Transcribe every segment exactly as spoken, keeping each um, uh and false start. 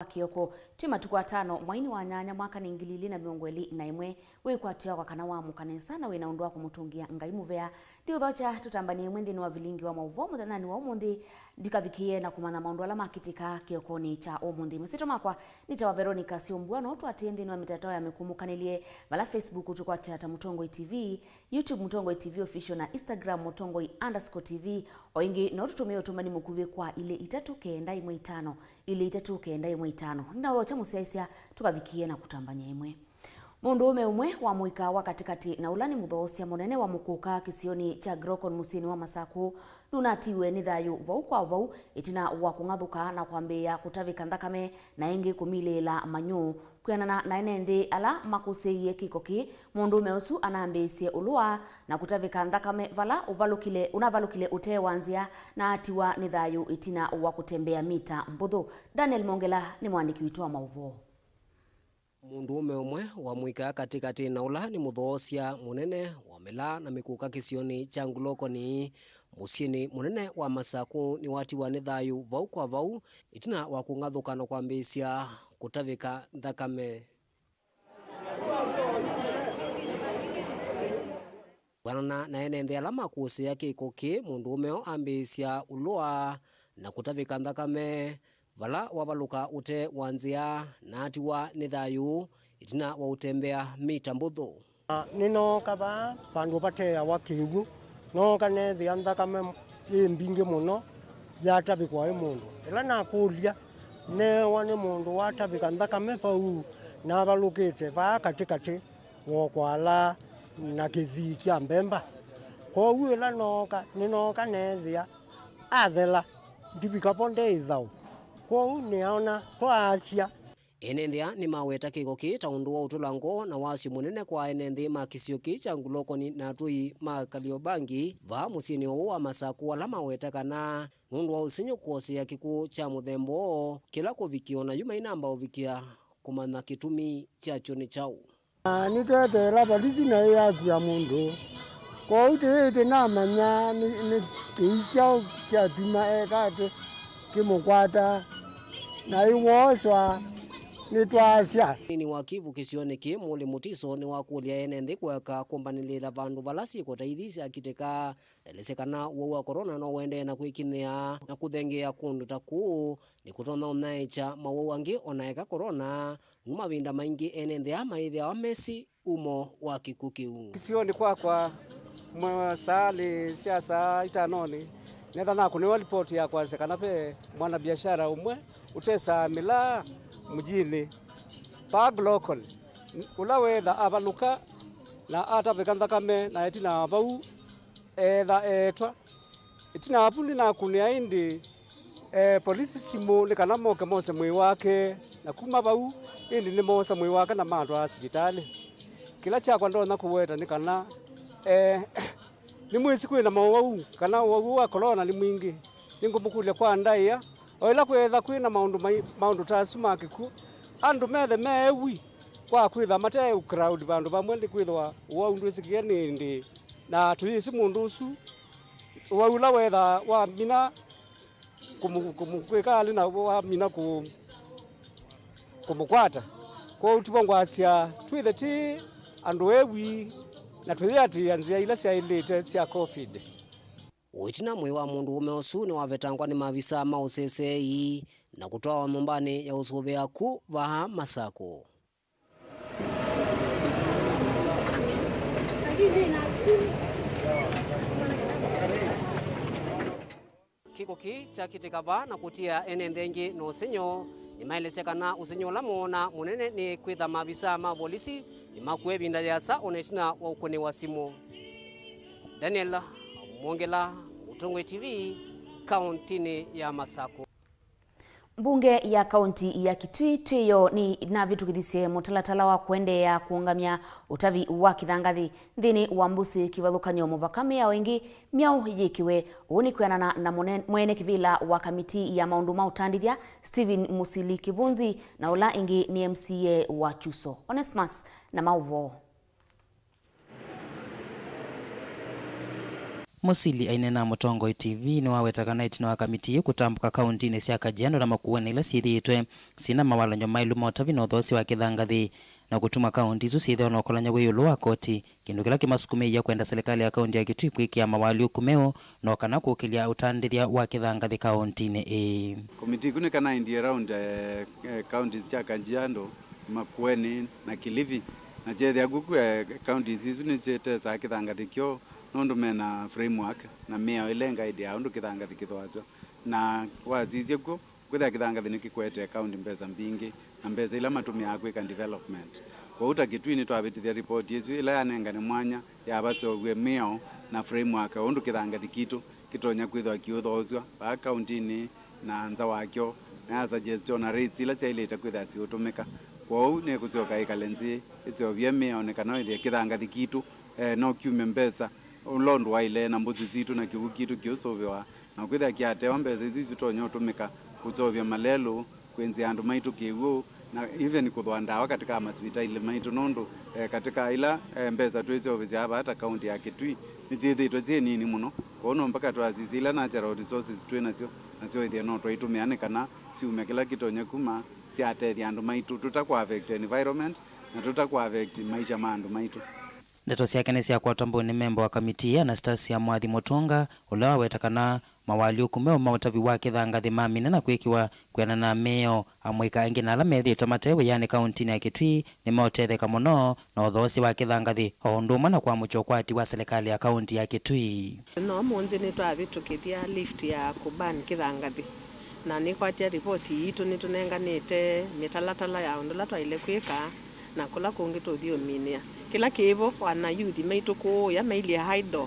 Kĩoko. Twĩ matukũ atano, mweinĩ wa nyanya, mwaka nĩ ngili ilĩ na mĩongo ĩlĩ na ĩmwe. Wĩkwatyo wakwa kana waamũka nesa na wĩ na ũndũ wa kũmũtũngĩa Ngai mũvea. Ndiũthokya tũtambanie ĩmwe nthĩnĩ wa vilingi wa maũvoo mũthenyanĩ wa ũmũnthĩ, ndikavikĩe na kũmanya maũndũ ala makĩtĩka kĩokonĩ kya ũmũnthĩ. Masyĩtwa makwa nĩtawa Veronica Syombua, no tũatĩĩe nthĩnĩ wa mĩtandao ya mĩkũmũkanĩlye, vala Facebook tũkwatĩaa ta Mũtongoi T V, YouTube Mũtongoi T V Official, na Instagram Mũtongoi underscore T V. O ĩngĩ, no tũtũmĩe ũtũmani mũkuvĩ kwa ilĩ itatũ kenda ĩmwe itano, ilĩ itatũ kenda ĩmwe itano. Nĩnaũthokya mũsyaĩĩsya, tũkavikĩe na kũtambany'a ĩmwe. Mũndũũme ũmwe wa mũika wa katĩkatĩ na ũla nĩ mũthoosya mũnene wa mũkũka kĩsionĩ kya Glockon mũsyĩnĩ wa Masakũ nũnatiwe nĩ thayũ vau kwa vau ĩtina wa kũng'athũka na kwambĩĩa kũtavĩka nthakame na ĩngĩ kũmilĩĩla manyũ. Kwĩanana na ene nthĩ ala makũsĩĩie kĩko kĩĩ, mũndũũme ũsu anambĩĩsye ũlũa na kũtavĩka nthakame vala ũvalũkile, ũnavalũkile ũtee wa nzĩa na atiwa nĩ thayũ ĩtina wa kũtembea mita mbũthũ. Daniel Mongela nĩ mũandĩki witũ wa maũvoo. Mũndũũme ũmwe wa mũika katĩkatĩ na ũla nĩ mũthoosya mũnene wa mĩla na mĩkũka kĩsionĩ kya Ngulokoni mũsyĩnĩ mũnene wa Masakũ nĩwatiwa nĩ thayũ vau kwa vau ĩtina wa kũng'athũka na kwambĩĩsya kũtavĩka nthakame. Kwĩanana na ene nthĩ ala makũsĩĩa kĩko kĩĩ, mũndũũme ũũ ambĩĩsya ũlũa na kũtavĩka nthakame vala wavalũka ũtee wa nzĩa na atiwa nĩ thayũ ĩtina wa ũtembea mita mbũthũ. Nĩnooka vaa vandũ vateawa kĩw'ũ, nooka neethĩa nthakame yĩ mbingĩ mũno yatavĩkwa ĩ mũndũ. Ĩla nakũlya, neewa nĩ mũndũ watavĩka nthakame vau navalũkĩte vaa katĩkatĩ wa ũkwala na kĩthii kya mbemba. Kwoou ĩla nooka, nĩnooka neethĩa athela, ndivika vo nde ĩthaũ. Kwoou nĩaona twaasya. Ene nthĩ aa nĩmaweta kĩko kĩĩ ta ũndũ wa ũtũla ngoo na wasyo mũnene kwa ene nthĩ ma kĩsio kĩĩ kya Ngulokoni na atũi ma Kariobangi vaa mũsyĩnĩ ũũ wa Masakũ, ala maweta kana nũndũ wa ũsengy'o kũkosea kĩkw'ũ kya mũthemba ũũ, kĩla kũvikĩa o na yu mainamba ũvikĩa kũmanya kĩtumi kyakyo nĩ kyaũ. Na nĩtweteela valisi na ĩyakua mũndũ. Kwoou tĩĩ tĩnamanya nĩ, nĩ kĩĩ kyaũ kyatuma eka atĩ kĩmũkwata, na ĩwooswa nĩtwaasya. Nini wa Kivu kĩsionĩ kĩĩ, Mũlĩ Mũtiso, nĩwakũlya ene nthĩ kũeka kũmbanĩlĩĩla vandũ vala syĩko ta ithi syakitĩka. Naelesya kana ũwau wa korona no ũendee na kwĩkinyĩa na kũthengeea kũndũ ta kũũ, nĩkũtonya ũnyaĩĩkya mawau angĩ o na eka korona. Nũndũ mavinda maingĩ ene nthĩ aa mayĩthĩawa mesĩ umo wa kĩkw'ũ kĩu. Kĩsionĩ kwakwa, mwa saa ilĩ sya saa itanonĩ, netha nakũnĩwa lipoti ya kwasya kana ve mwanabiashara ũmwe ũtesaa mĩlaa mũjinĩ, vaa Glockon, ũla weetha avalũka na atavĩka nthakame na ĩtina wa vau eetha eetwa. Ĩtina wa vu nĩnakũnĩa ĩndĩ, eh, polisi simũ nĩ kana moke mose mwĩĩ wake, na kuma vau ĩndĩ nĩmoosa mwĩĩ wake na matwaa sivitalĩ. Kĩla kyakwa ndonya kũweta nĩ kana, eh, nĩmwĩsĩ kwĩna mowau, kana ũwau ũũ wa korona nĩ mwingĩ. Nĩngũmũkũlya kwa ndaĩa, o ĩla kwĩetha kwĩna maũndũ mai-, maũndũ ta asu ma kĩkw'ũ, andũ methe me ewi kwa kwĩtha mate crowd vandũ vamwe, nĩkwĩthĩwa ũwau ndwĩsĩkĩe nĩ ĩndĩĩ. Na tũyĩsĩ mũndũ ũsu, ũwau ũla weethaa wamina kũmũ-, kũmũ-, kwĩka alĩ na wamina kũ-, kũmũkwata. Kwoou tivo ngwasya twĩthe tĩ andũ ewi na tũyĩatĩĩa nzĩa ila syaĩlĩte sya COVID. Ĩtina mwĩĩ wa mũndũũme ũsu nĩwavetangwa nĩ maavisa ma ũseseei na kũtwawa nyũmbanĩ ya ũsũvĩa ku vaa Masakũ. Kĩko kĩĩ kyakĩtĩka vaa na kũtia ene nthĩ aingĩ na ũsengy'o. Nĩmaelesya kana ũsengy'o ũla moona mũnene nĩ kwĩtha maavisa ma volisi nĩmakuwa ĩvinda yĩasa o na ĩtina wa ũkũnĩwa simũ. Daniel Mwongela, Mũtongoi T V, kaũntĩnĩ ya Masakũ. Mbunge ya kaunti ya Kitui Twĩo nĩnavĩtũkĩthisye mũtalatala wa kũendeea kũũngamya ũtavi wa kĩthangathĩ nthĩnĩ wa Mbũsĩ kĩvathũkany'o mũvaka mĩao ĩngĩ myaũ yĩkĩwe. Ũu nĩ kwĩanana na mũne-, mwene kĩvĩla wa kamiti ya maũndũ ma ũtandĩthya, Stephen Mũsili Kĩvũnzi, na ũla ĩngĩ nĩ M C A wa Chuso, Onesmus na Maũvoo. Mũsili aineena na Mũtongoi T V nĩwaweta kana ĩtina wa kamitii ĩĩ kũtambũka kaũntinĩ sya Kajiado na Makueni ila syĩthĩĩtwe syĩna mawalany'o maĩlu ma ũtavi na ũthoosya wa kĩthangathĩ, na kũtuma kaũnti isu syĩthĩwa na ũkolany'a wĩ ĩũlũ wa koti, kĩndũ kĩla kĩmasukumĩie kwenda silikalĩ ya kaũnti ya Kitui kwĩkĩa mawalyũku meũ, no kana kũkĩlya ũtandĩthya wa kĩthangathĩ kaũntinĩ ĩĩ. Komiti ĩku nĩ kana ĩendie around, eh, eh, counties sya Kajiado, Makueni na Kilifi, na kyethĩa kw'o, eh, counties isu nĩsyĩtesaa kĩthangathĩ kyoo nũndũ mena framework na mĩao ĩla ĩngaĩdĩaa ũndũ kĩthangathĩ kĩthooasw'a. Na wasisya kw'o, kwĩthĩa kĩthangathĩ nĩkĩkwetee kaũnti mbesa mbingĩ, na mbesa ila matũmĩaa kwĩka development. Kwoou ta Kitui nĩtwavĩtĩthya ripoti ĩsu ĩla yanengane mwanya yavaseũvw'e mĩao na framework ya ũndũ kĩthangathĩ kitũ kĩtonya kwĩthĩwa kĩũthoosw'a vaa kaũntinĩ na nza wakyo, na ya suggest ona rates ila syaĩlĩte kwĩthĩwa siũtũmĩka. Kwoou nĩkũsyoka ĩkale nzĩ ĩseũvye mĩao nĩ kana wĩthĩe kĩthangathĩ kitũ, eh, no kyume mbesa ũla ũndũ waĩle na mbũsĩ sitũ na kĩw'ũ kitũ kĩũsũvĩwa, na kwĩthĩa kĩatewa mbesa isu isitonya ũtũmĩka kũseũvya malelũ, kwĩnzĩa andũ maitũ kĩw'ũ, na even kũthooa ndawa katika masivitailĩ maitũ, nũndũ, eh, katika ila, eh, mbesa twĩseũvĩsya vaa ta kaũnti ya Kitui nĩsyĩthĩĩtwe syĩ nini mũno. Kwoou no mpaka twasisye ila natural resources twĩ nasyo, nasyo ĩthĩe no twaitũmĩa nĩ kana syume kĩla kĩtonya kuma syatethya andũ maitũ, tũtakũ affect environment na tũtakũ affect maisha ma andũ maitũ. Ndeto syake nĩsyakwatwa mbau nĩ memba wa kamitii, Anastasia Mwathi Mũtũnga, ũla waweta kana mawalyũku meũ ma ũtavi wa kĩthangathĩ mamina na kwĩkĩwa kwĩanana na mĩao. Amũika aingĩ na ala methĩĩtwe mate wĩanĩ kaũntinĩ ya Kitui nĩmeũtetheka mũno na ũthoosya wa kĩthangathĩ, o ũndũ ũmwe na kwamũkya ũkwati wa silikalĩ ya kaũnti ya Kitui. No mũnzĩ nĩtwavĩtũkĩthya lift ya kũban kĩthangathĩ, na nĩkwatya ripoti yitũ nĩtũnenganĩte mĩtalatala ya ũndũ ũla twaĩle kwĩka na kũla kũngĩ tũthi ũminĩa. Kĩla kĩvo, wana youth maitũ kũũya mailyĩ idle,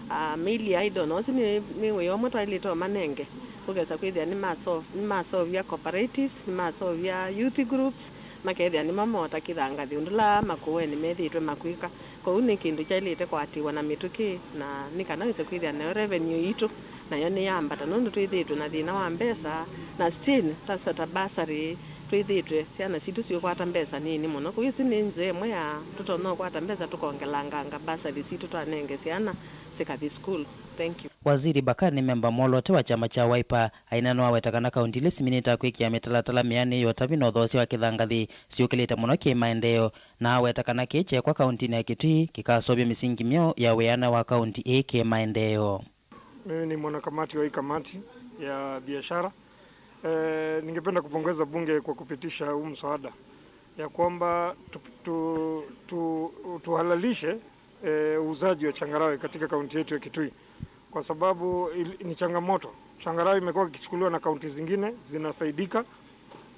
ah, mailyĩ idle, na ũsu nĩ, nĩ wĩa ũmwe twaĩlĩte ũmanenge, ũkesa kwĩthĩa nĩmaso-, nĩmasovya cooperatives, nĩmasovya youth groups, makethĩa nĩmo moota kĩthangathĩ ũndũ ũla Makueni methĩĩtwe makwĩka. Kwoou nĩ kĩndũ kyaĩlĩte kũatĩĩwa na mĩtũkĩ, na nĩ kana wĩse kwĩthĩa nayo revenue yitũ nayo nĩyambata, nũndũ twĩthĩĩtwe na thĩna wa mbesa, na still ta, ta bursary twĩthĩĩtwe syana sitũ siũkwata mbesa nini mũno. Kwoou ĩsu nĩ nzĩa ĩmwe ya tũtonya ũkwata mbesa tũkongelanganga bursary sitũ twanenge syana sikathi school. Thank you. Waziri Bakari nĩ memba mwoloote wa kyama kya Wiper, aina nĩwaweta kana kaũnti ila siminĩte kwĩkĩa mĩtalatala mĩanĩe ya ũtavi na ũthoosya wa kĩthangathĩ syũkĩlĩte mũno kĩ-maendeeo, na aweta kana kĩĩ kyekwa kaũntinĩ ya Kitui kĩkaseũvya mĩsingi myeũ ya wĩana wa kaũnti ĩĩ kĩ-maendeeo. Mimi ni mwanakamati wa hii kamati ya biashara. Eh, ningependa kupongeza bunge kwa kupitisha huu mswada ya kwamba tu, tu, tu, tuhalalishe, eh, uuzaji wa changarawe katika kaunti yetu ya Kitui, kwa sababu il-, ni changamoto. Changarawe imekuwa ikichukuliwa na kaunti zingine, zinafaidika,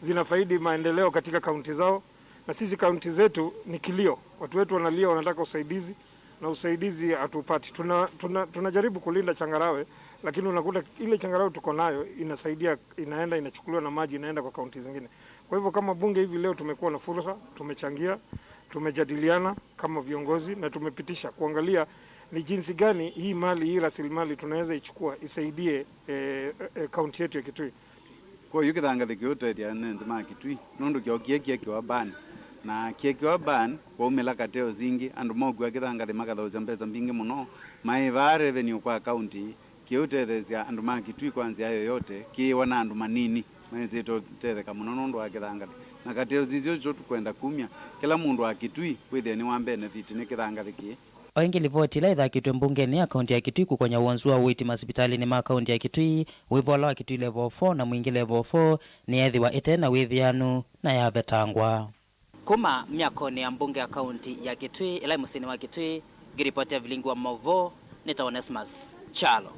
zinafaidi maendeleo katika kaunti zao, na sisi kaunti zetu ni kilio. Watu wetu wanalia, wanataka usaidizi, na usaidizi hatupati. Tuna, tuna, tunajaribu kulinda changarawe, lakini unakuta ile changarawe tuko nayo inasaidia, inaenda inachukuliwa na maji, inaenda kwa kaunti zingine. Kwa hivyo kama bunge hivi leo tumekuwa na fursa, tumechangia, tumejadiliana kama viongozi na tumepitisha kuangalia ni jinsi gani hii mali, hii rasilimali tunaweza ichukua isaidie, eh, eh, kaunti yetu ya Kitui. Kwoou kĩthangathĩ kĩũtethya nĩ nthĩ ma Kitui, nũndũ kyo kĩe kĩekĩwa ban. Na kĩekĩwa ban, kwaumĩla kateo singĩ, andũ mokua kĩthangathĩ makathaũsya mbesa mbingĩ mũno, maĩ vaa revenue kwa kaunti, kĩũtetheesya andũ ma Kitui kwa nzĩa yoyote, kĩĩwa na andũ manini maĩsĩte ũtetheka mũno nũndũ wa kĩthangathĩ. Na kateo sisyo tũkwenda kumya, kĩla mũndũ wa Kitui wĩthĩe nĩwa benefit nĩ kĩthangathĩ kĩĩ. O ĩngĩ, livoti ĩla ĩthakĩtwe mbungenĩ ya kaunti ya Kitui kũkony'a wonzu wa ũiiti masivitalĩnĩ ma kaunti ya Kitui, wĩvola wa Kitui Level four na Mwingi Level four nĩyeethĩwa ĩte na wĩthĩanu na yavetangwa. Kuma myakonĩ ya mbunge ya kaunti ya Kitui ĩla ĩ mũsyĩnĩ wa Kitui, ngĩripotia vilingi wa maũvoo nĩ ta Onesmus Kyalo.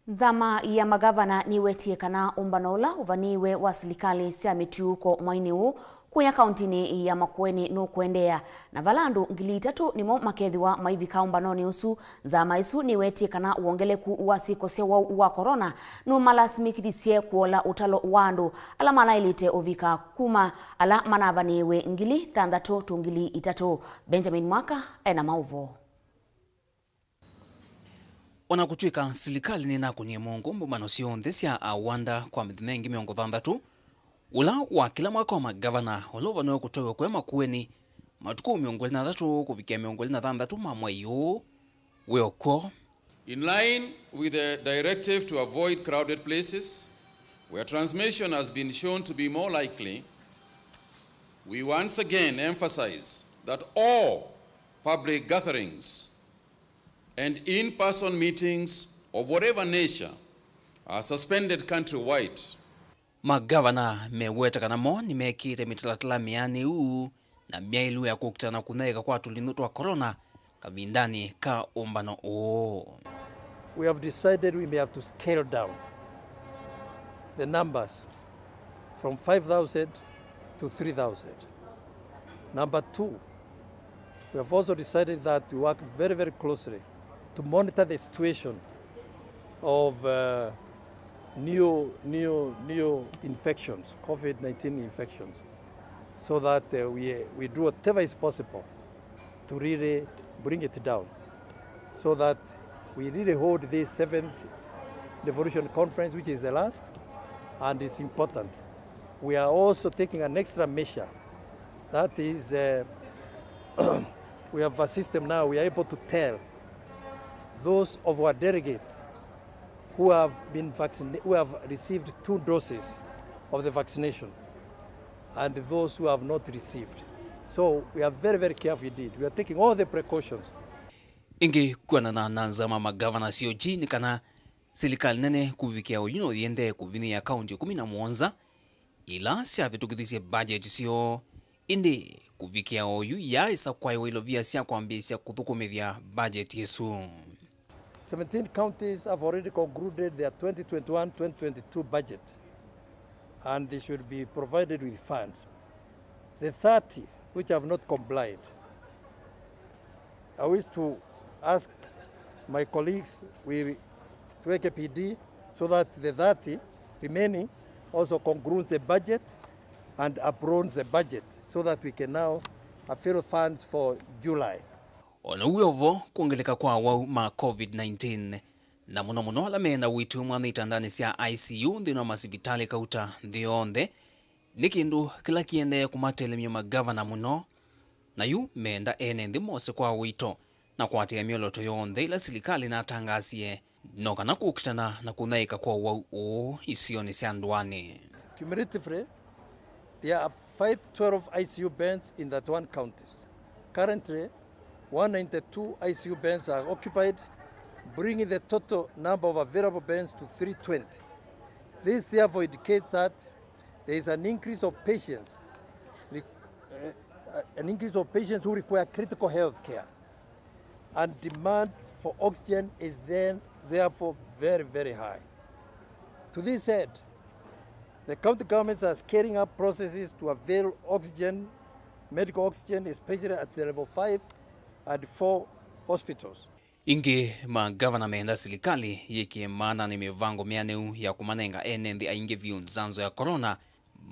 Nzama ya magavana nĩwetie kana ũmbano ũla ũvanĩĩwe wa silikalĩ sya mĩtiũũko mwainĩ ũũ kũya kauntinĩ ya Makueni nũkũendeea, na vala andũ ngili itatũ nĩmo makethĩwa maivika ũmbanonĩ ũsu. Nzama ĩsu nĩwetie kana wongeleku wa syĩko sya ũwau wa corona nũmalasimĩkĩthisye kũola ũtalo wa andũ ala manaĩlĩte ũvika kuma ala manavanĩĩwe ngili thanthatũ tu ngili itatũ. Benjamin Mwaka ena maũvoo. O na kũtw'ĩka silikalĩ nĩnakũnie mũongo mbũmbano syonthe sya awanda kwa mĩthenya ĩngĩ mĩongo thanthatũ, ũla wa kĩla mwaka wa magavana ũla ũvanĩwe kũtwaĩwa kũya Makueni matukũ mĩongo ĩlĩ na atatũ kũvikĩa mĩongo ĩlĩ na thanthatũ ma mwei ũũ wĩ o kw'o. In line with the directive to avoid crowded places where transmission has been shown to be more likely, we once again emphasize that all public gatherings and in-person meetings of whatever nature are suspended countrywide. Magavana meweta kana mo nĩmekĩte mĩtalatala mĩanĩu na myaĩlu ya kũkitana na kũnyaĩĩka kwa tũlĩnũ twa corona kavindanĩ ka ũmbano ũũ. We have decided we may have to scale down the numbers from five thousand to three thousand. Number two, we have also decided that we work very, very closely to monitor the situation of, uh, new, new, new infections, covid nineteen infections, so that, uh, we, we do whatever is possible to really bring it down, so that we really hold this seventh devolution conference, which is the last and is important. We are also taking an extra measure. That is, uh, we have a system now, we are able to tell those of our delegates who have been vaccinated, who have received two doses of the vaccination, and those who have not received. So we are very, very careful indeed. We are taking all the precautions. Ĩngĩ, kwonana na nzama magavana C O G nĩ kana silikalĩ nene kũvikĩa oyu no yĩendee kũvinyĩĩa kaunti ĩkũmi na mũonza ila syavĩtũkĩthisye budget syoo, ĩndĩ kũvikĩa oyu yaaĩsa kwaĩwa ilovia sya kwambĩĩsya kũthũkũmĩthya budget ĩsu. Seventeen counties have already concluded their twenty twenty-one twenty twenty-two budget, and they should be provided with funds. The thirty which have not complied, I wish to ask my colleagues, we, tuweke bidii so that the thirty remaining also concludes the budget and approves the budget so that we can now avail funds for July. O na ũu wĩ o vo, kwongeleka kwa awau ma covid nineteen, na mũno mũno ala me na ũiiti mwanya itandanĩ sya I C U nthĩnĩ wa masivitalĩ kauta nthĩ yonthe, nĩ kĩndũ kĩla kĩendee kũmatelemya magavana mũno, na yu meenda ene nthĩ mose kwa ũito na kũatĩĩa myolooto yonthe ĩla silikalĩ ĩnatangaasie, no kana kũkitana na kũnyaĩĩka kwa ũwau ũũ isionĩ sya ndũanĩ. Cumulatively, there are five twelve I C U beds in thirty-one counties. Currently, one ninety-two I C U beds are occupied, bringing the total number of available beds to three twenty. This therefore indicates that there is an increase of patients, re-, uh, an increase of patients who require critical health care, and demand for oxygen is then therefore very, very high. To this end, the county governments are scaling up processes to avail oxygen, medical oxygen, especially at the level five and four hospitals. Ĩngĩ, magavana meenda silikalĩ yĩkĩe maananĩ mĩvango mĩanĩu ya kũmanenga ene nthĩ aingĩ vyũ nzanzo ya corona,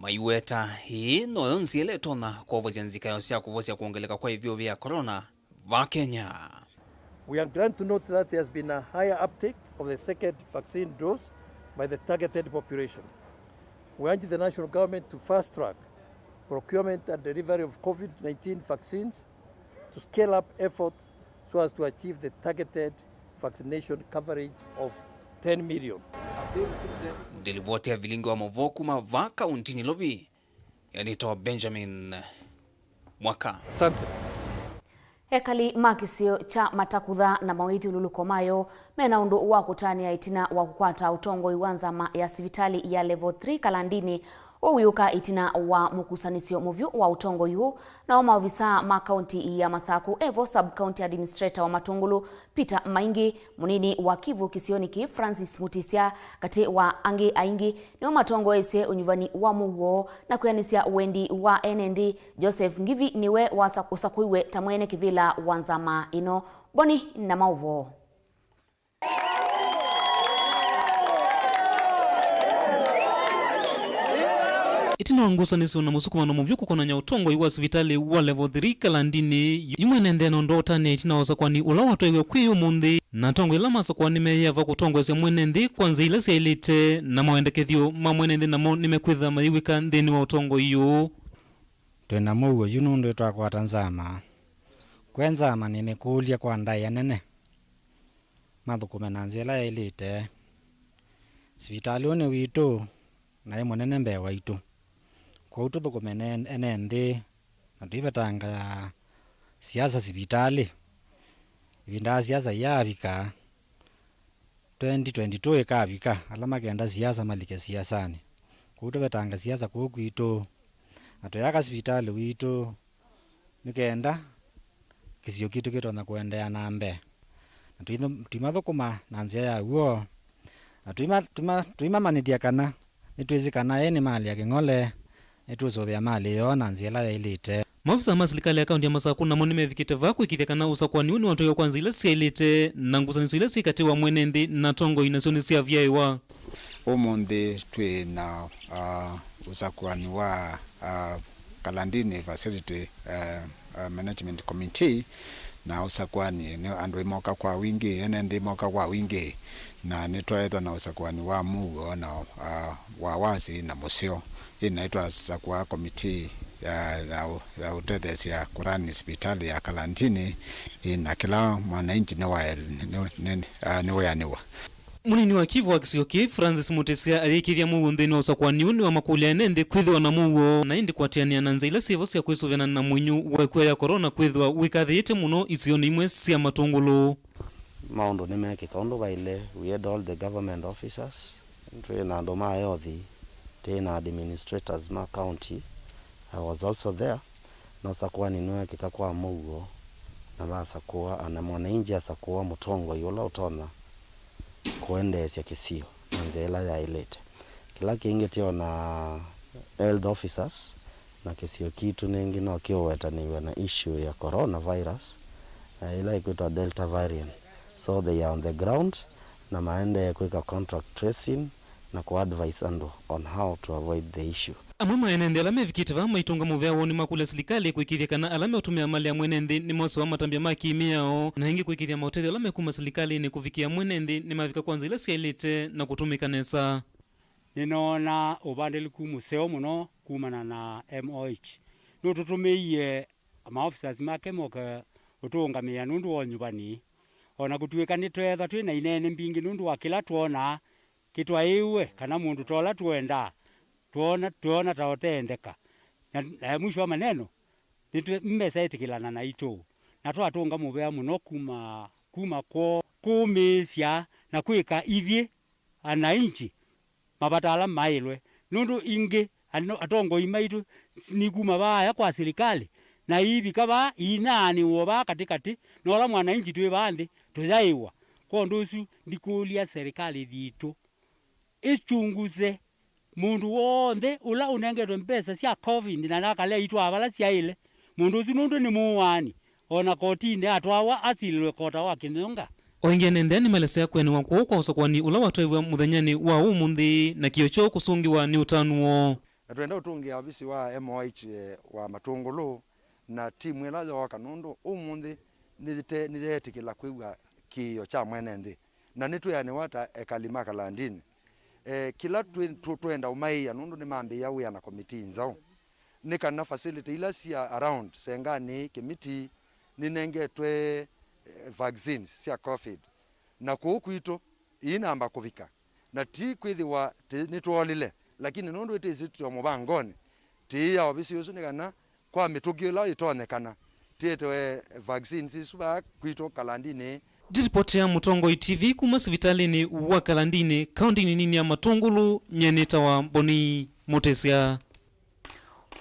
maiweta ĩĩ noyo nzĩa ĩla ĩtonya kwovosya nzikayo sya kũvosya kwongeleka kwa ĩvyũvĩ ya corona va Kenya. We are glad to note that there has been a higher uptake of the second vaccine dose by the targeted population. We urge the national government to fast track procurement and delivery of covid nineteen vaccines to scale up efforts so as to achieve the targeted vaccination coverage of ten million. Nĩ livoti ya Vilingi wa Mauvoo kuma va kaunti Nairobi, nĩtawa Benjamin Mwaka. Asante. Ekali ma kĩsio kya Matakutha na mawĩthyũlũlũko mayo mena ũndũ wa kũtanĩa ĩtina wa kũkwata ũtongoi wa nzama ya sivitalĩ ya Level three Kalandini. Ũu wĩũka ĩtina wa mũkusanĩsyo mũvyũ wa ũtongoi ũũ, nao maovisaa ma kaunti ya Masakũ, evo Sub County Administrator wa Matũngũlũ Peter Maingi, mũnini wa Kivu kĩsionĩ kĩĩ Francis Mutisya, katĩ wa angĩ aingĩ, nĩo matongoesye ũnyuvani wa mũuo na kwĩanĩsya wendi wa ene nthĩ. Joseph Ngivi nĩwe wasa-, ũsakũiwe ta mwene kĩvĩla wa nzama ĩno. Mboni na maũvoo. Ĩtina wa ngusanĩsyo na mũsukumano mũvyũ kũkonany'a ũtongoi wa sivitalĩ wa Level three Kalandini, yu mwene nthĩ ena ũndũ wa ũtanĩa ĩtina wa ũsakwani ũla watwaiwe kwĩ ũmũnthĩ, na atongoi ala masakũa nĩmeeyĩava kũtongoesya mwene nthĩ kwa nzĩa ila syaĩlĩte, na mawendekethyo ma mwene nthĩ namo nĩmekwĩthĩwa mayĩw'ĩka nthĩnĩ wa ũtongoi ũũ. Twĩ na mũuo yu nũndũ nĩtwakwata nzama. Kwĩ nzama nĩ mĩkũlye kwa ndaĩa nene. mathũkũme na nzĩa ĩla yaĩlĩte. Sivitalĩ ũũ nĩ witũ, na e mũnene mbee waitũ. Kwoou tũthũkũme ne ene nthĩ, na tũivetanga siasa sivitalĩ. Ĩvinda ya siasa iyavika, twenty twenty-two ĩkavika, ala makenda siasa malike siasanĩ. Kwoou tũvetanga siasa kũu kwitũ, na tũyaka sivitalĩ witũ, nĩ kenda kĩsio kitũ kĩtonya kũendeea na mbee. Na tũimathũkũma na nzĩa ya w'o, na tũima- tũima- tũimamanyĩthya kana nĩtwĩsĩ kana ĩ nĩ malĩ ya kĩng'ole, nĩtũũsũvĩa malĩ yoo na nzĩa ĩla yaĩlĩte. Maofisa ma silikalĩ ya kaunti ya Masakũ namo nĩmevikĩte vaa kũĩkĩĩthya kana ũsakũani ũũ nĩwatwaĩwa kwa nzĩa ila syaĩlĩte, na ngusanĩsyo ila syĩ katĩ wa mwene nthĩ na atongoi nasyo nĩsyavyaĩwa. Ũmũnthĩ twĩ na, ah, ũsakũani wa, ah, Kalandini Facility, eh, eh, Management Committee, na ũsakũani nĩ andũ aĩ moka kwa wingĩ, ene nthĩ moka kwa wingĩ, na nĩtwaĩthwa na ũsakũani wa mũuo na, ah, wa wasi na mũseo. Ĩĩ naĩ twasakũa komitii ya, ya, ũ- ya ũtetheesya kũrani sivitalĩ ya Kalandini, ĩĩ na kĩla mwanainchi nĩwael- nĩ- nĩ- ah, nĩwĩanĩw'a. Mũnini wa kivu wa kĩsio kĩĩ, Francis Mutisya, ayĩkĩĩthya mũuo nthĩnĩ wa ũsakũani ũũ nĩwamakũlya ene nthĩ kwĩthĩwa na mũuo, na ĩndĩ kũatĩanĩa na nzĩa ila syĩvo sya kwĩsũvĩana na mũinyũ wa ĩkua ya korona kwĩthĩwa wĩkathĩĩte mũno isionĩ imwe sya Matũngũlũ. Maũndũ nĩmeekĩka ũndũ vaĩle. We had all the government officers, twĩ na andũ ma health, twĩ na administrators ma county. I was also there. Na ũsakũani nĩweekĩka kwa mũuo, na vasakũwa, ana mwananchi asakũwa mũtongoi ũla ũtonya kũendeesya kĩsio na nzĩa ĩla yaĩlĩte. Kĩla kĩngĩ, twĩ o na health officers, na kĩsio kitũ nĩngĩ no kĩũwetanĩw'a na issue ya coronavirus, na ĩla ĩkwĩtwa Delta variant. So they are on the ground, na maendee kwĩka contact tracing na kũ advise andũ on how to avoid the issue. Amwe ma ene nthĩ ala mevikĩte vaa maitũnga mũvea woo nĩmakũlya silikalĩ kũĩkĩĩthya kana ala meũtũmĩa malĩ ya mwene nthĩ nĩmosĩwa matambya ma kĩ-mĩao, na ĩngĩ kũĩkĩĩthya maũtethyo ala mekuma silikalĩnĩ kũvikĩa mwene nthĩ nĩmavika kwa nzĩa ila syaĩlĩte na kũtũmĩka nesa. Nĩnoona ũvandĩlĩku mũseo mũno kumana na M O H. Nũtũtũmĩie ma officers make moke ũtũũngamĩĩa nũndũ wa ũnyuvani. O na kũtuĩka nĩtweethwa twĩ na ineene mbingĩ nũndũ wa kĩla twoonaa kĩtwaĩĩwe kana mũndũ ta ũla tũendaa, twoona, twoona ta ũteendeka. Na, na mwisho wa maneno, nĩtwe- mesaĩtĩkĩlana naitũ, na twatũnga mũvea mũno kuma, kuma kwoo kũũmĩĩsya na kwĩka ithyĩ anainchi mavata ala maĩlwe, nũndũ ingĩ ano- atongoi maitũ s- nikuma vaaya kwa silikalĩ, na iivika vaa iinaanĩw'o vaa katĩkatĩ, na ũla mwananchi twĩ vaa nthĩ tũyaĩwa. Kwa ũndũ ũsu, ndikũlya serikali yitũ ĩkyunguze mũndũ w'onthe ũla ũnengetwe mbesa sya covid na nakalea itwaa vala syaĩle. Mũndũ ũsu nũndũ nĩ mũũaani, o na kotinĩ atwawa asilĩlwe kota wa kĩnyonga. O ĩngĩ ene nthĩ nĩmaelesea kũenĩwa kũũ kwa ũsakũani ũla watwaĩwe mũthenyanĩ wa ũmũnthĩ na kĩo kyoo kũsũngĩwa nĩ ũtanu woo. Na twenda ũtũngĩa ovisi wa M O H, eh, wa Matũngũlũ na timu ĩla yooka, nũndũ ũmũnthĩ nĩte- nĩyeetĩkĩla kwĩw'a kĩĩo kya mwene nthĩ, na nĩtwĩanĩwa ta ekali ma Kalandini. Eh, kĩla twĩ- tũ- twenda ũmaĩĩa, nũndũ nĩmambĩĩa wĩa na komitii nzaũ, nĩ kana facility ila sya around Senganĩ, Kĩmiti, nĩnengetwe, eh, vaccines sya covid, na kũu kwitũ iinamba kũvika, na ti kwĩthĩwa tĩ- nĩtwoolile, lakini nũndũ ĩtĩsĩtwe mũvangonĩ, tĩĩa ovisi ũsu nĩ kana kwa mĩtũkĩ ĩla ĩtonyekana, tĩetewe vaccines isu vaa kwitũ Kalandini. Ndiripotea Mũtongoi T V kuma sivitalĩnĩ wa Kalandini, kaũndĩnĩ nini ya Matũngũlũ, nyie nĩtawa Mboni Mũtĩsya.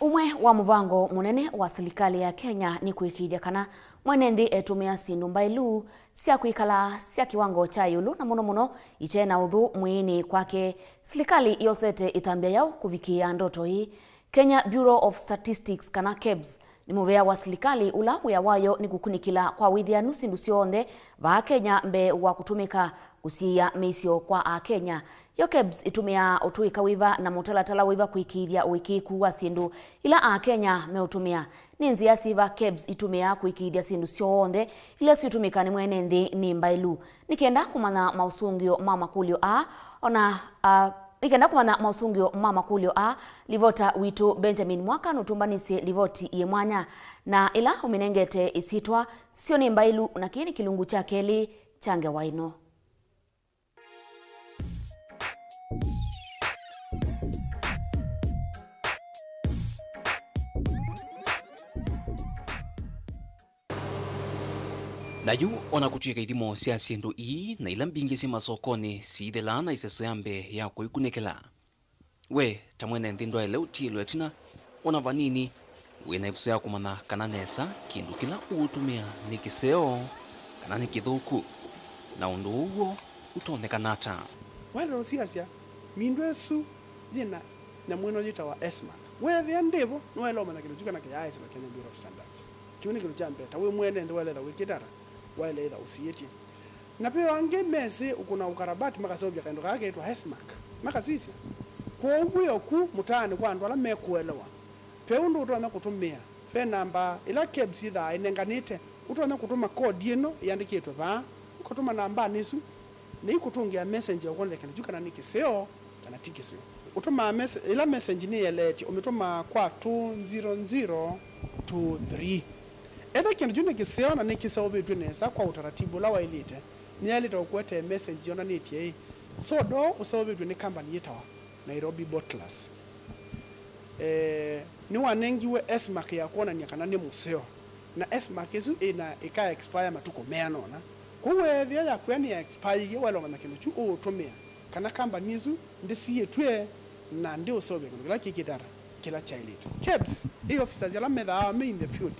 Ũmwe wa mũvango mũnene wa silikalĩ ya Kenya nĩ kũĩkĩĩthya kana mwene nthĩ etũmĩa syĩndũ mbaĩlu sya kwĩkala sya kĩwango kya ĩũlũ, na mũno mũno ite na ũthũ mwĩĩnĩ kwake. Silikalĩ yosete ĩtambya yaũ kũvikĩĩa ndoto ĩĩ? Kenya Bureau of Statistics, kana KEBS, nĩ mũvea wa silikalĩ ũla wĩa wayo nĩ kũkunĩkĩla kwa wĩthĩanu syĩndũ syonthe vaa Kenya mbee wa kũtũmĩka kũsiĩĩa mĩisyo kwa Akenya. Yo KEBS ĩtũmĩaa ũtũĩka wĩva na mũtalatala wĩva kũĩkĩĩthya ũĩkĩĩku wa syĩndũ ila Akenya meũtũmĩa? Nĩ nzĩa syĩva KEBS itũmĩaa kũĩkĩĩthya syĩndũ syonthe ila siũtũmĩka nĩ mwene nthĩ nĩ mbaĩlu? Nĩ kenda kũmanya maũsũngĩo ma makũlyo aa, ona, a, nĩ kenda kũmanya maũsũngĩo ma makũlyo aa, livota witũ Benjamin Mwaka nũtũmbanĩsye livoti yĩ mwanya, na ĩla ũmĩnengete ĩsyĩtwa Syo nĩ Mbaĩlu, na kĩĩ nĩ kĩlungu kya kelĩ kya ngewa ĩno. Na yu, o na kũtw'ĩka ithimo sya syĩndũ ii na ila mbingĩ syĩ masokonĩ siithĩlaa na ĩseso ya mbee ya kũikunĩkĩla, we ta mwene nthĩ ndwaĩle ũtiĩlwa ĩtina o na vanini. Wĩ na ĩvuso ya kũmanya kana nesa kĩndũ kĩla ũũtũmĩa nĩ kĩseo kana nĩ kĩthũku, na ũndũ ũũ w'o ũtonyekana ata? Waĩle ũsiasya, mindũ ĩsu yĩ na nyamũ ĩno yĩtawa S mark. Weethĩa ndĩvo, nĩwaĩle ũmanya kĩndũ kyu kana kĩyaaĩsĩla Kenya Bureau of Standards. Kĩu nĩ kĩndũ kya mbee. Ta wĩ mwene nthĩ, waĩle ĩtha wĩkĩte ata? Waĩle ĩtha ũsiĩtye. Na ve o angĩ mesĩ ũkũna ũkarabati makaseũvya kaĩndũ kaa keĩtwa S mark. Makasisya. Kwoou wĩ o ku mũtaanĩ kwa andũ ala mekũelewa, ve ũndũ ũtonya kũtũmĩa. Ve namba ĩla KEBS yĩthaa ĩnenganĩte, ũtonya kũtũma kodi ĩno ĩandĩkĩtwe vaa, ũkatũma nambanĩ ĩsu, na ikũtũngĩa message ya ũkwonethya kĩndũ kyu kana nĩ kĩseo kana ti kĩseo. Ũtũmaa mes-, ĩla message nĩyeleetye, ũmĩtũmaa kwa two zero zero two three. Etha kĩndũ kyu nĩ kĩseo na nĩkĩseũvĩtw'e nesa kwa ũtaratibu ũla waĩlĩte, nĩyaĩlĩte ũkũetee message yonanĩtye ĩ, soda ũseũvĩtw'e nĩ kambani yĩtawa Nairobi Bottlers. Eh, nĩwanengiwe S mark ya kwonany'a kana nĩ mũseo, na S mark ĩsu ĩna ĩka expire matukũ meana ũna. Kwoou weethĩa yaku ya nĩ ya expire, waĩle ũmanya kĩndũ kyu ũũtũmĩa, kana kambani ĩsu ndĩsiĩtw'e na ndĩũseũvya kĩndũ kĩla kĩkĩte ata, kĩla kyaĩlĩte. KEBS ĩ officers ala methaa me in the field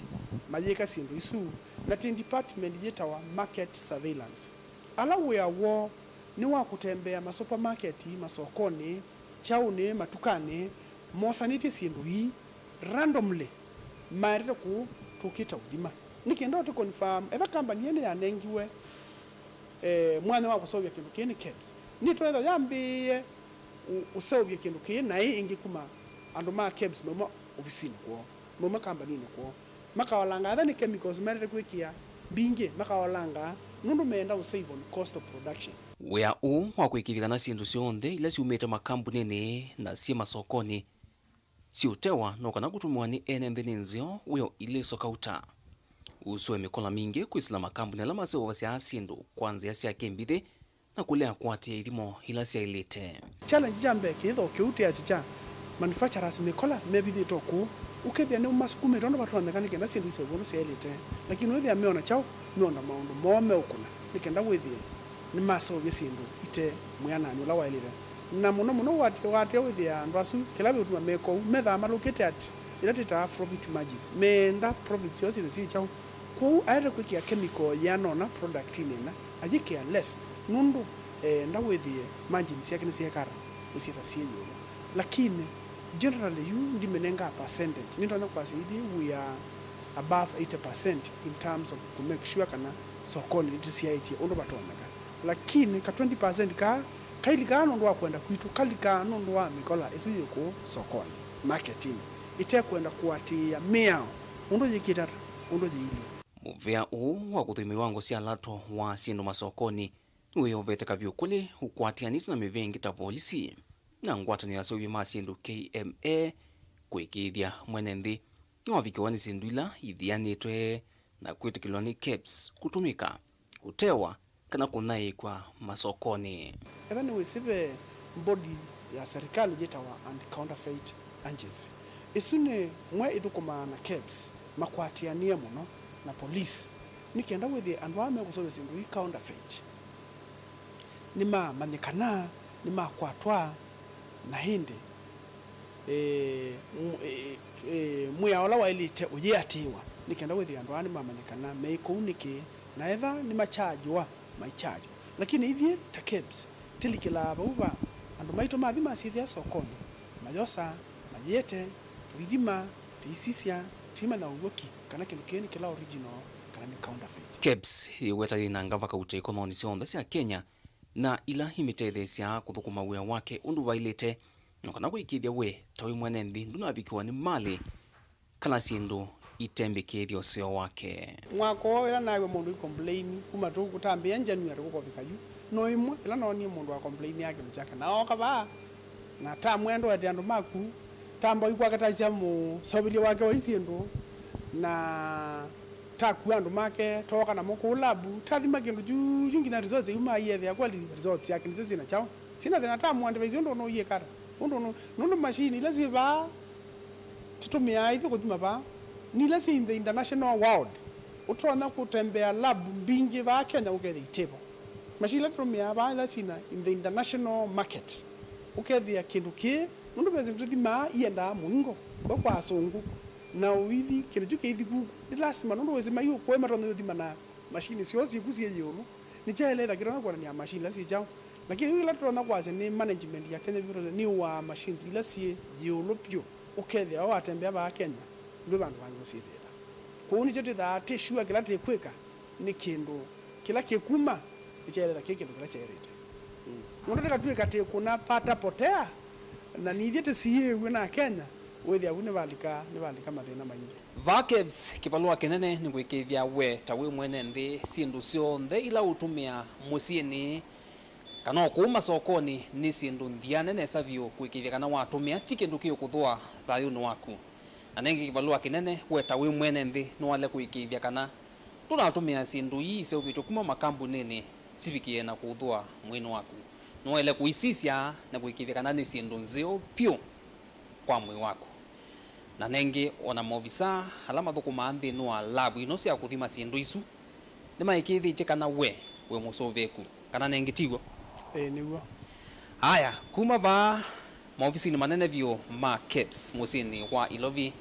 mayĩka syĩndũ isu, na twĩ department yĩtawa market surveillance. Ala wĩa woo nĩ wa kũtembea masupamaketi, masokonĩ, kyaũnĩ, matukanĩ, mosanĩtye syĩndũ ii randomly, maetete kũũ tũkĩte ũthima. Nĩ kenda ũtĩ confirm, etha kambani ĩĩ nĩyanengiwe, eh, mwanya wa kũseũvya kĩndũ kĩĩ nĩ KEBS, nĩtoetha yambĩĩe ũ-, ũseũvya kĩndũ kĩĩ na ĩ ĩngĩ kuma andũ ma KEBS mauma ovisinĩ kwoo, mauma kambaninĩ kwoo. Makaolanga etha nĩ chemicals maendete kwĩkĩa mbingĩ, makaolanga nũndũ meenda ũ save on cost of production. Wĩa ũũ wa kũĩkĩĩthya kana syĩndũ syonthe ila syumĩte makambunĩnĩ na syĩ masokonĩ siũtewa no kana kũtũmĩwa nĩ ene nthĩ nĩ nzeo wĩo ilĩso kauta. Ũsu e mĩkola mingĩ kwĩsĩla makambuni ala maseũvasya syĩndũ kwa nzĩa sya kĩmbithĩ na kũlea kũatĩĩa ithimo ila syaĩlĩte. Challenge kya mbee kĩthĩo kĩu twĩasya kya manufacturers mĩkola mevithĩtwe kũu, ũkethĩa nĩmasukumĩte ũndũ vatonyeka nĩ kenda syĩndũ iseũvwe ũndũ syaĩlĩte, lakini wĩthĩa meona kyaũ, meona maũndũ moo meũkũna nĩ kenda wĩthĩe nĩmaseũvya syĩndũ ite mwĩananĩ ũla waĩlĩte. Na mũno mũno ũatĩĩa wĩthĩa andũ asu kĩla kĩũtuma meka ũu, methaa malũkĩte at ĩla twĩtaa profit margins, meenda profit syoo syĩthwe syĩ kyaũ. Kwoou aete kwĩkĩa chemical yĩana ũna productinĩ ĩna, ayĩkĩa less, nũndũ eenda wĩthĩe margin syake nĩsyeka ata, nĩsyĩtha syĩ ĩũlũ. Lakini, generally, yu ndimĩnengaa percentage. Nĩndonya kwasya ithyĩ we are above eighty percent in terms of kũ make sure kana sokonĩ nĩtũsyaĩtye ũndũ vatonyeka. Lakini ka twenty percent kaa kailikaa nũndũ wa kwenda kwitũ, kalikaa nũndũ wa mĩkola ĩsu yĩ kũũ sokonĩ, marketinĩ, ĩtekwenda kũatĩĩa mĩao ũndũ yĩkĩte ata, ũndũ yĩilyĩ. Mũvea ũũ wa kũthũima iwango sya lato wa syĩndũ masokonĩ nĩwĩyovete kavyũ kũlĩ ũkwatĩanĩte na mĩvĩa ĩngĩ ta volisi na ngwatanĩo ya aseũvya ma syĩndũ K M A kũĩkĩĩthya mwene nthĩ nĩwavikĩwa nĩ syĩndũ ila ithianĩtwe na kwĩtĩkĩlwa nĩ KEBS kũtũmĩka, kũtewa, kana kũnyaĩĩkw'a masokonĩ. Etha nĩwĩsĩ ve mbodi ya serikali yĩtawa Anti-Counterfeit Agency. Ĩsu nĩ mwe ĩthũkũmaa na KEBS makwatĩanĩe mũno na police nĩ kenda wĩthĩe andũ aa mekũseũvya syĩndũ ii counterfeit nĩmamanyĩkana, nĩmakwatwa, na ĩndĩ, eh, m-, eh, eh, mwĩao ũla waĩlĩte ũyĩatĩĩwa nĩ kenda wĩthĩe andũ aa nĩmamanyĩkana meĩ kũu nĩkĩ, na etha nĩmakyajwa, maikyajwa. Lakini ithyĩ ta KEBS, tĩlikĩlaa vau va andũ maitũ mathi masyĩthĩa sokonĩ, mayosa, mayĩete, tũithima, tĩisisya, tĩimanya ũw'o ki kana kĩndũ kĩĩ nĩ kĩla original kana nĩ counterfeit. KEBS yĩweta yĩnanga vakaute ikononĩ syonthe sya Kenya na ila imĩtetheesya kũthũkũma wĩa wake ũndũ vaĩlĩte, no kana kũĩkĩĩthya we ta wĩ mwene nthĩ ndũnavikĩwa nĩ malĩ kana syĩndũ itembĩkĩĩthya ũseo wake. Mwaka ũũ ĩla naĩw'a mũndũ aikomplaini kuma tũtambĩĩa January kũkovika yu, no ĩmwe ĩla noonie mũndũ wa komplaini ya kĩndũ kyake na ooka vaa na tamwĩa ndũete andũ maku, tamba ũikwakataisya mũseũvĩlye wake wa syĩndũ, na takua andũ make, tooka namo kũu labu, tathima kĩndũ kyuyu nginya results iuma aiethĩa kweli results syake nĩsyo syĩna kyaũ. Syĩna thĩna ta mũandĩvaisi ũndũ ũnũiĩka ata? Ũndũ ũnũ, nũndũ machine ila syĩ vaa tũtũmĩaa ithyĩ kũthima vaa, nĩ ila syĩ in the international world. Ũtonya kũtembea lab mbingĩ vaa Kenya ũkethĩa itĩvo. Machine ila tũtũmĩaa vaa ila syĩna in the international market, ũkethĩa kĩndũ kĩĩ, nũndũ ve syĩndũ tũthimaa iendaa mũingo, we kwa asũngũ, na ũithi kĩndũ kyu kĩithi kuku. Nĩ lasima, nũndũ wĩsĩ mai ũkũĩ matonya ũthima na machine syoo syĩku syĩ ĩũlũ. Nĩ kyaĩle ĩtha kĩtonya kwonany'a machine ila syĩ kyaũ. Lakini yu ila tũtonya kwasya nĩ management ya Kenya Bureau nĩ ũaa machines ila syĩ ĩũlũ vyũ, ũkethĩa we watembea vaa Kenya, ndwĩ vandũ vangĩ ũsyĩthĩĩla. Kwoou nĩkyo twĩthaa twĩ sure kĩla tĩkwĩka nĩ kĩndũ kĩla kĩkuma, nĩkyaĩlĩte kĩ kĩndũ kĩla kyaĩlĩte. Mm. Mũndũ ndakatw'ĩka tĩkũna pata potea, na nithyĩ tĩsiĩĩw'e na Kenya, wĩthĩa vu nĩvalika, nĩvalika mathĩna maingĩ. Vaa KEBS, kĩvalũa kĩnene nĩ kũĩkĩĩthya we ta wĩ mwene nthĩ, syĩndũ syonthe ila ũtũmĩa mũsyĩnĩ kana o kũu masokonĩ nĩ syĩndũ nthĩanĩe nesa vyũ kũĩkĩĩthya kana watũmĩa ti kĩndũ kĩũkũthũa thayũnĩ waku. Na nengĩ kĩvalũa kĩnene, we ta wĩ mwene nthĩ nĩwaĩle kũĩkĩĩthya kana ndũnatũmĩa syĩndũ ii iseũvĩtw'e kuma makambunĩnĩ sivikĩe na kũũthũa mwĩĩnĩ waku. Nĩwaĩle kũisisya na kũĩkĩĩthya kana nĩ syĩndũ nzeo vyũ kwa mwĩĩ waku. Na nengĩ, o na maovisa ala mathũkũmaa nthĩnĩ wa lavu ino sya kũthima syĩndũ isu nĩmaĩkĩĩthĩtye kana we wĩ mũsũvĩĩku, kana nengĩ ti w'o? Ĩĩ, nĩ w'o. Aya, kuma vaa maovisinĩ manene vyũ ma KEBS mũsyĩnĩ wa Ilovi,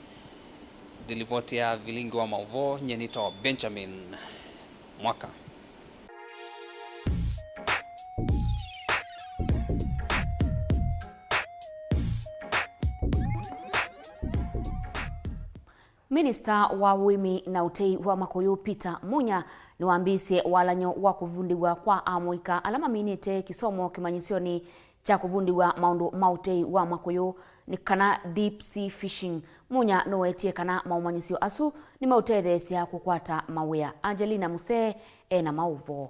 ndĩlivoti ya vilingi wa maũvoo, nyie nĩtawa Benjamin Mwaka. Minista wa Ũĩmi na Ũtei wa Makũyũ, Peter Munya, nĩwambĩĩsye walany'o wa kũvundĩw'a kwa amũika ala maminĩte kĩsomo kĩmanyĩsyonĩ kya kũvundĩw'a maũndũ ma ũtei wa makũyũ, nĩ kana deep sea fishing. Munya nũwetie kana maũmanyĩsyo asu nĩmeũtetheesya kũkwata mawĩa. Angelina Musee e na maũvoo.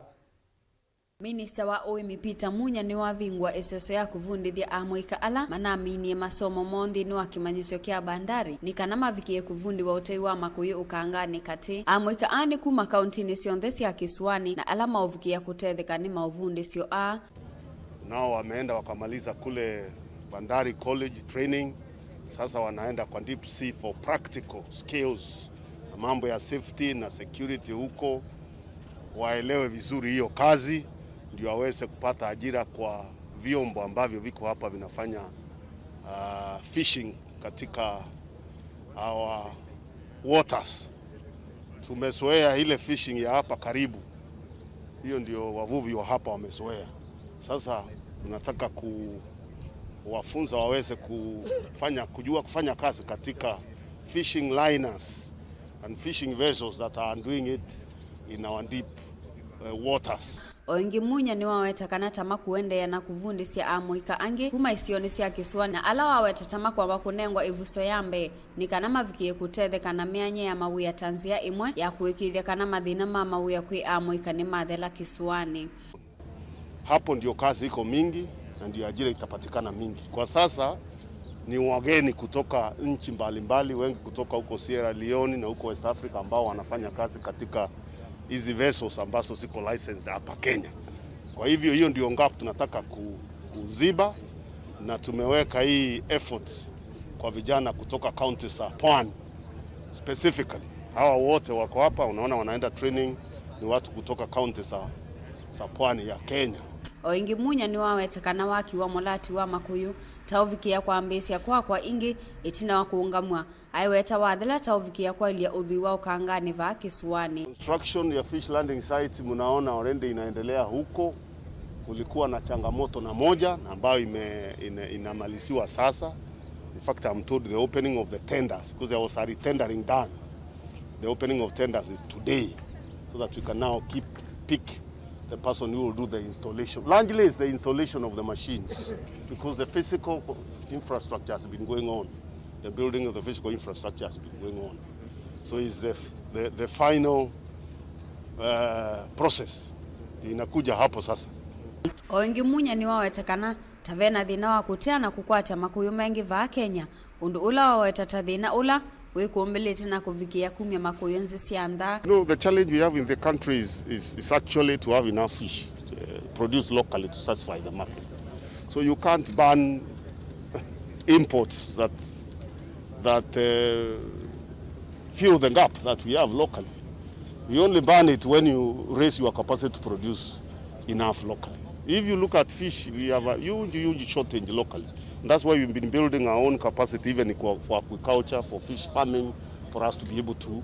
Minista wa Ũĩmi Peter Munya nĩwavingũa ĩseso ya kũvundĩthya amũika ala manaminie masomo moo nthĩnĩ wa kĩmanyĩsyo kya Bandari nĩ kana mavikĩe kũvundĩwa ũtei wa makũyũ ũkanganĩ katĩ. Amũika aa nĩ kuma kauntinĩ syonthe sya kĩsũanĩ na ala maũvikĩa kũtetheka nĩ maũvundĩsyo aa. Nao wameenda wakamaliza kule Bandari College training, sasa wanaenda kwa deep sea for practical skills na mambo ya safety na security huko. Waelewe vizuri hiyo kazi, ndio waweze kupata ajira kwa vyombo ambavyo viko hapa vinafanya, ah, fishing katika our waters. Tumezoea ile fishing ya hapa karibu, hiyo ndio wavuvi wa hapa wamezoea. Sasa tunataka kuwafunza waweze kufanya, kujua kufanya kazi katika fishing liners and fishing vessels that are doing it in our deep, uh, waters. O ĩngĩ, Munya nĩwaweta kana ta makũendeea na kũvundĩsya amũika angĩ kuma isionĩ sya kĩsũanĩ na ala waweta ta makwamba kũnengwa ĩvuso ya mbee nĩ kana mavikĩe kũtetheka na mĩany'e ya mawĩa ta nzĩa ĩmwe ya kũĩkĩĩthya kana mathĩna ma mawĩa kwĩ amũika nĩmathela kĩsũanĩ. Hapo ndio kazi iko mingi na ndio ajira itapatikana mingi. Kwa sasa ni wageni kutoka nchi mbalimbali, wengi kutoka huko Sierra Leone na huko West Africa ambao wanafanya kazi katika hizi vessels ambazo ziko licensed hapa Kenya. Kwa hivyo, hiyo ndio gap tunataka ku-, kuziba, na tumeweka hii efforts kwa vijana kutoka counties za pwani specifically. Hawa wote wako hapa, unaona wanaenda training, ni watu kutoka counties za, za pwani ya Kenya. O ĩngĩ, Munya nĩwaweta kana waki wa mũlati wa makũyũ ta ũvikĩa kwambĩĩsya kwakwa ĩngĩ ĩtina wa kũũngamw'a. Aiweta wathela ta ũvikĩa kwaĩlya ũthwii wa ũkanganĩ vaa kĩsũanĩ. Construction ya fish landing sites, mnaona already inaendelea huko. Kulikuwa na changamoto na moja na ambayo ime-, ina-, inamaliziwa sasa. In fact, I'm told the opening of the tenders, because there was a retendering done. The opening of tenders is today, so that we can now keep, pick the person who will do the installation. Largely, it's the installation of the machines, because the physical infrastructure has been going on. The building of the physical infrastructure has been going on. So it's the, the, the final, uh, process. Inakuja hapo sasa. O ĩngĩ, Munya nĩwaweta kana ta ve na thĩna wa kũtea na kũkwatya makũyũ mengĩ vaa Kenya, ũndũ ũla waweta ta thĩna ũla wĩkũmbĩlĩte na kũvikĩa kumya makũyũ nzĩ sya nza. No, the challenge we have in the country is, is, is actually to have enough fish, uh, produced locally to satisfy the market. So you can't ban imports that, that, uh, fill the gap that we have locally. We only ban it when you raise your capacity to produce enough locally. If you look at fish, we have a huge, huge shortage locally. And that's why we've been building our own capacity, even for, for aquaculture, for fish farming, for us to be able to,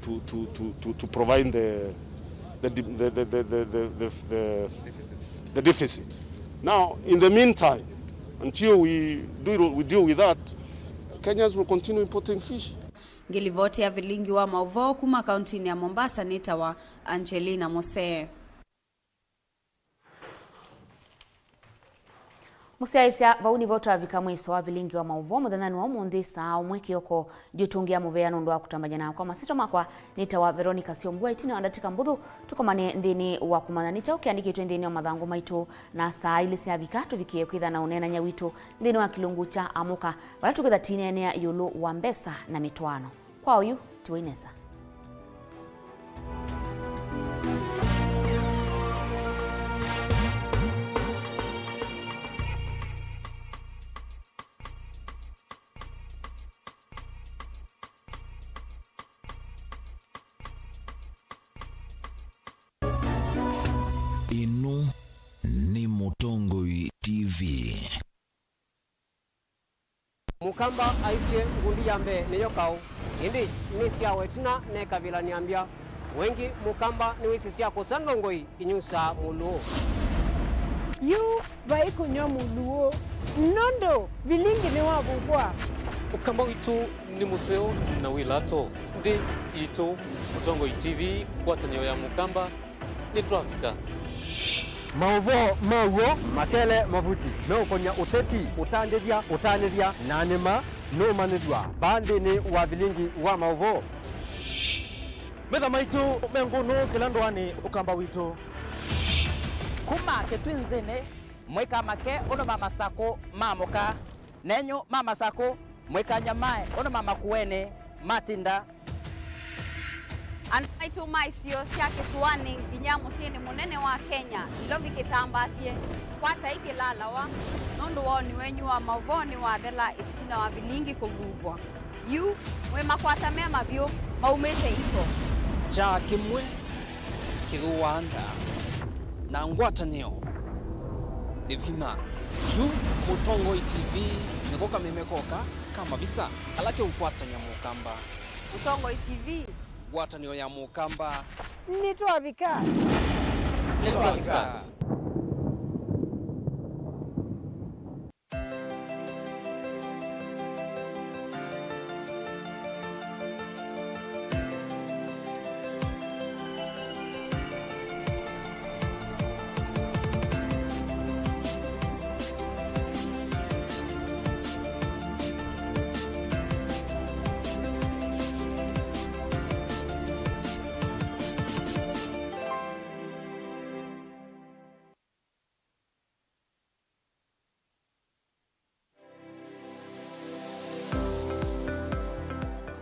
to, to, to, to, to provide the, the, the, the, the, the, the, the, the deficit. Now, in the meantime, until we do, we deal with that, Kenyans will continue importing fish. Ngĩlivoti ya vilingi wa maũvoo kuma kauntinĩ ya Mombasa nĩtawa Angelina Mosee. Mũsyaĩĩsya, vau nĩvo twavika mwiso wa vilingi wa maũvoo mũthenyanĩ wa ũmũnthĩ saa ũmwe kĩoko. Ndiũtũngĩa mũvea nũndũ wa kũtambany'a nakwa. Masyĩtwa makwa nĩtawa Veronica Syombua. Ĩtina wa ndatĩka mbũthũ, tũkomane nthĩnĩ wa kũmanya nĩ kyaũ kĩandĩkĩtwe nthĩnĩ wa mathangũ maitũ na saa ilĩ syavika, tũvikĩe kwĩtha na ũneenany'a witũ nthĩnĩ wa kĩlungu kya Amũka, vala tũkwĩtha tũineenea ĩũlũ wa mbesa na mĩtwaano. Kwa oyu, tiwai nesa. Ĩno nĩ Mũtongoi T V. Mũkamba aisye, ngundi ya mbee nĩyo kaũ, ĩndĩ nĩ syawa ĩtina nekavĩla nĩambya. Wengĩ Mũkamba nĩwĩsĩ sya kũsa ndongoi inyusaa mũlũũ. Yu vai kũnyw'a mũlũũ, nũndũ vilingi nĩwavuvwa. Ũkamba witũ nĩ mũseo na wĩ lato. Nthĩ yitũ, Mũtongoi T V, ngwatanĩo ya Mũkamba, nĩtwavika. Maũvoo ma w'o makele mavuti meũkony'a ũteti, ũtandĩthya, ũtanĩthya, na nĩma nũũmanyĩthw'a vaa nthĩnĩ wa vilingi wa maũvoo. Metha maitũ me ngũnũ kĩla ndũanĩ, Ũkamba witũ. Kuma Kĩtwinzĩnĩ, mũikamake ũndũ ma Masakũ maamũka. Nenyu ma Masakũ, mũikanyamae ũndũ ma Makueni matinda. Andũ maitũ ma isio sya kĩsũanĩ nginya mũsyĩnĩ mũnene wa Kenya, ilo vikĩtambaasye kwatai kĩlalawa, nũndũ woni wenyu wa maũvoo nĩwathela ĩtina wa vilingi kũvuvwa. Yu, mwĩmakwata me mavyũ maumĩte iko. Kyaa kĩmwe kĩthũaa nda, na ngwatanĩo nĩ vinya. Yu Mũtongoi T V nĩko kameme koka ka mavisa ala keũkwatany'a Mũkamba. Mũtongoi T V. Ngwatanĩo ya Mũkamba. Nĩtwavika. Nĩtwavika.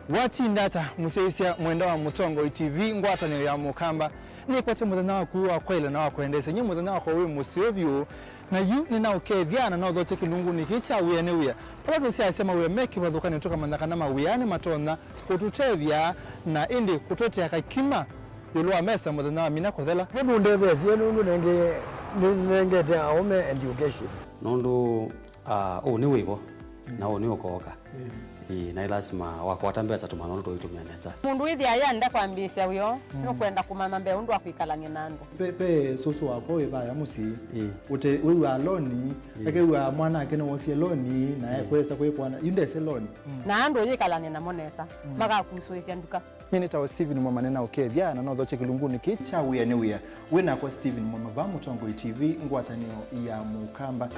Watinda ata, mũsyaĩĩsya mwenda wa Mũtongoi T V, ngwatanĩo ya Mũkamba? Nĩkwete mũthenya waku wa kwaĩla na wa kwendeesya. Nyie mũthenya wakwa wĩ mũseo vyũ, na yu nĩnaũkethya na nothokye kĩlungunĩ kĩĩ kya Wĩa nĩ Wĩa, vala tũsyaasya mawĩa me kĩvathũkanĩ, tũkamanya kana mawĩa nĩmatonya kũtũtethya na ĩndĩ kũtũetea kakima ĩũlũ wa mesa mũthenya wa mina kũthela. Nĩnũndetheesye nũndũ nenge-, nĩnengete aũme education. Nũndũ, ah, ũũ nĩ wĩvo, na ũũ nĩ ũkooka. Ĩĩ, na ĩ lasima wakwata mbesa tũmanya ũndũ tũitũmĩa nesa. Mũndũ wĩthĩa ayenda kwambĩĩsya wĩa ũũ, nũkwenda kũmanya mbee ũndũ wa kwĩkalany'a na andũ. Ve, ve sũsũ wakwa wĩ vaya mũsyĩ. Ĩĩ. Ũte, wĩw'aa loni, ĩĩ, akew'aa mwanake nĩwosie loni, na, ĩĩ, ekwesa kwĩkwana, yu ndese loni. Na andũ ũyĩkalany'a namo nesa, makakusũĩsya nduka. Nyie nĩtawa Stephen Mwama, nĩnaũkethya na nothokye kĩlungunĩ kĩĩ kya Wĩa nĩ Wĩa. Wĩ nakwa Stephen Mwama vaa Mũtongoi T V, ngwatanĩo ya Mũkamba.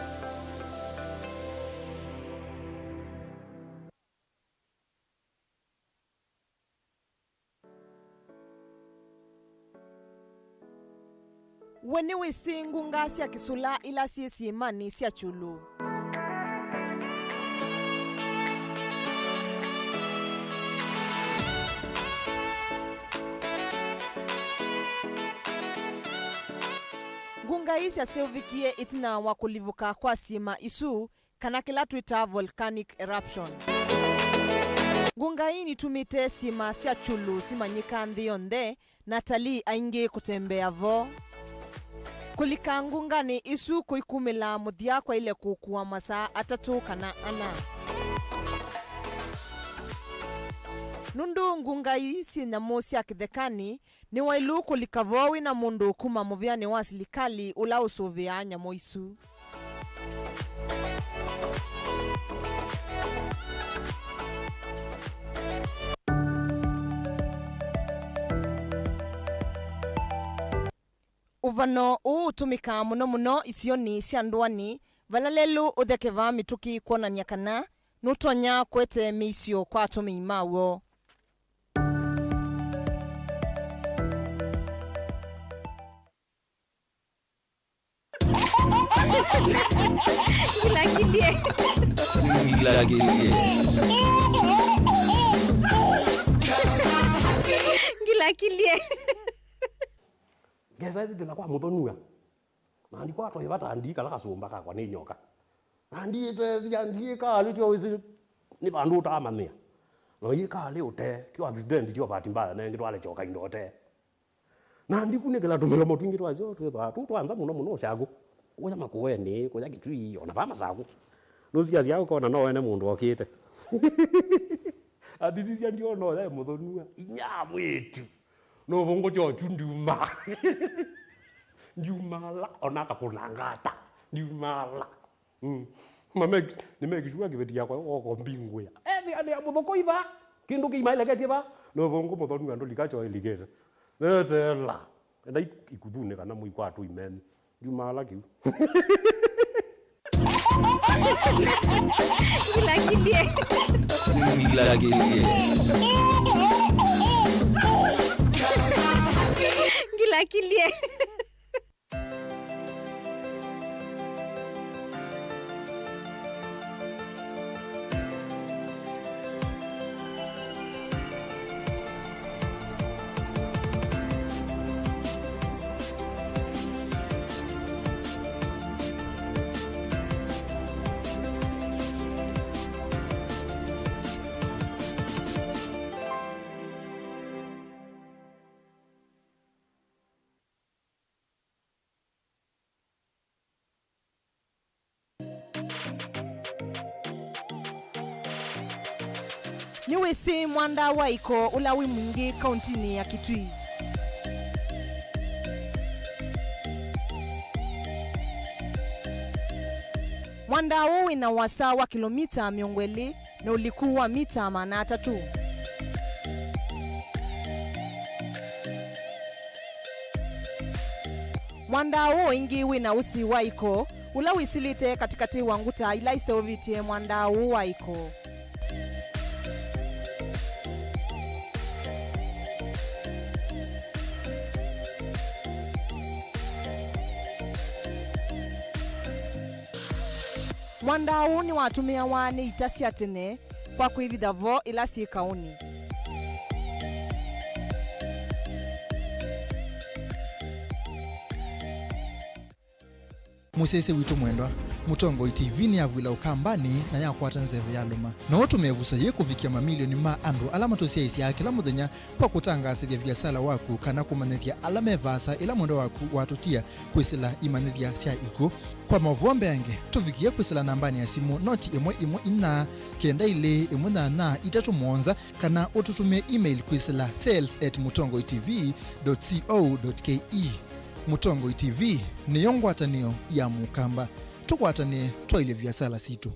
We nĩwĩsĩ ngunga sya kĩsũla ila syĩ syĩmanĩ sya kyũlũ? Ngunga ii syaseũvĩkie ĩtina wa kũlivũka kwa syĩma isu, kana kĩla twĩtaa volcanic eruption. Ngunga ii nitumĩte syĩma sya Kyulu simanyĩka nthĩ yonthe, na atalii aingĩ kũtembea vo. Kũlika ngunganĩ isu kũikumĩla mũthya kwaĩle kũkua masaa atatũ kana ana. Nũndũ ngunga ii syĩ nyamũ sya kĩthekanĩ, nĩwaĩlu kũlika vo wĩ na mũndũ kuma mũvĩanĩ wa silikalĩ ũla ũsũvĩaa nyamũ isu. Ũvano ũũ ũtũmĩkaa mũno mũno isionĩ sya ndũanĩ, vala lelũ ũthekevaa mĩtũkĩ kwonany'a kana nũtonya kũete mĩisyo kwa atũmĩi maw'o. Ngilakilie. Ngilakilie. Ngilakilie. Ngesa ĩthĩthĩla kwa mũthonua. Na ndikwatwa ĩvata ndii kala kasũmba kakwa nĩ nyoka. Na ndiĩtethya, ndiĩkaalĩ tyo wĩsĩ nĩ vandũ ũtaamanyĩa. Na iĩkaalĩ ũte, tyo accident, tyo bahati mbaya, nengĩ twale kyoka indo ũte. Na ndikunĩkĩla tũmĩlomo twingĩ twasyo twĩthwaa tũ twa nza mũno mũno ũsyaku. Kũya Makueni, kũya Kitui, ona vaa Masaku. Nũsiasya ũkona no wene mũndũ okĩte. Athisisya ndiona ũya e mũthonua. Inya mwĩtu. Nũvũngũ kyochu ndiuma. Ndiumala, ona akakũnangata. Ndiumala. Mm. Mame, nĩmekĩsua kĩveti yakwa oko mbingũya. Ethĩa nĩ ya mũthũkũ iva. Kĩndũ kĩima ĩleketye va. Nũvũngũ mũthonua ndũlika kyo ĩlikĩte. Netela. Enda ik-, ikuthunĩ kana mũikwatũ imeni. Ndiumala kĩu. Ngilakilie. Ngilakilie. Ngilakilie. Nĩwĩsĩ mwandaa wa iko ũla wĩ mwingĩ kauntinĩ ya Kitui? Mwandaa ũũ wĩ na ũasa wa kĩlomita mĩongo ĩlĩ na ũliku wa mita maana atatũ. Mwandaa ũũ ĩngĩ wĩ na ũsĩ wa iko, ũla wĩsilĩte katĩkatĩ wa ngũta ila iseũvĩtye mwandaa ũũ wa iko. Mwandaa ũũ nĩwatũmĩawa nĩ ita sya tene kwa kwĩvitha vo ĩla syĩ kaũnĩ. Mũsyaĩĩsya witũ mwendwa, Mũtongoi T V nĩyavw'ĩla Ũkambanĩ na yakwata nzeve yalũma. No ũtũme ĩvuso yĩĩ kũvikĩa mamilioni ma andũ ala matũsyaĩĩsyaa kĩla mũthenya kwa kũtangaasĩthya viasala waku kana kũmanyĩthya ala me vaasa ĩla mwendwa waku watũtia kwĩsĩla imanyĩthya sya ikw'ũ. Kwa maũvoo mbeange, tũvikĩe kwĩsĩla nambanĩ ya simũ noti ĩmwe ĩmwe inya, kenda ilĩ, ĩmwe nyanya, itatũ mũonza, kana ũtũtũmĩe email kwĩsĩla sales at mũtongoi T V dot co dot K E. Mũtongoi T V nĩyo ngwatanĩo ya Mũkamba. Tũkwatanĩe twaĩlye viasala sitũ.